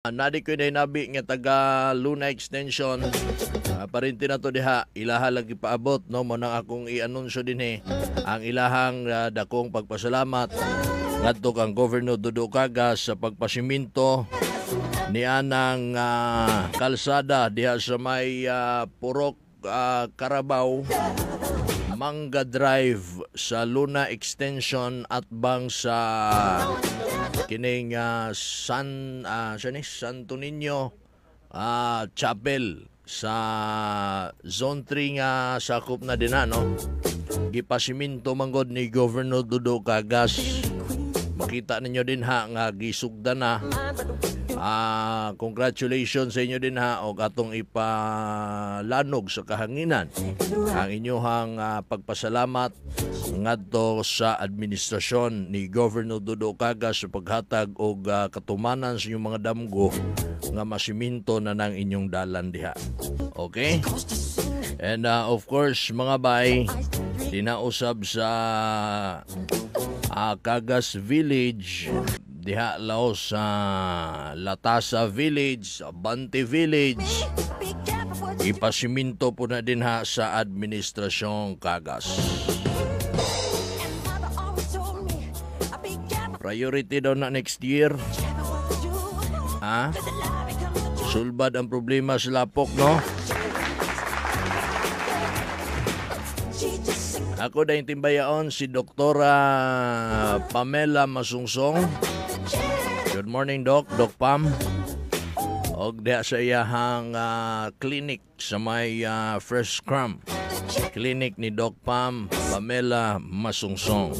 Nadi ko hinabi nga taga Luna Extension. Parinti na to diha, ilaha lagi paabot, no, mo nang akong i-anunsyo dinhi ang ilahang dakong pagpasalamat ngadto kang Governor Dudo Cagas sa pagpasiminto ni anang kalsada diha sa may Purok Carabao, Manga Drive sa Luna Extension at bang sa kining San siya ni Santo Niño Chapel sa Zone 3 nga sakop na din na, no, gipasiminto manggod ni Governor Dudo Cagas. Makita ninyo din ha nga gisugda na. Congratulations sa inyo din ha og atong ipalanog sa kahanginan ang inyuhang pagpasalamat ngadto sa administrasyon ni Governor Dudo Cagas sa paghatag og katumanan sa inyong mga damgo nga masiminto na ng inyong dalan diha. Okay? And of course, mga bay, dinausab sa Cagas Village, diha laos sa Latasa Village, sa Bante Village, ipasiminto po na din ha sa administrasyong Cagas. Priority daw na next year. Ha? Sulbad ang problema sa Lapok, no? Ako dahil timbayaon si Doktora Pamela Masungsong. Good morning, Doc. Doc Pam. Og diha sa iyahang clinic sa may Fresh Crumb. Clinic ni Doc Pam Pamela Masungsong.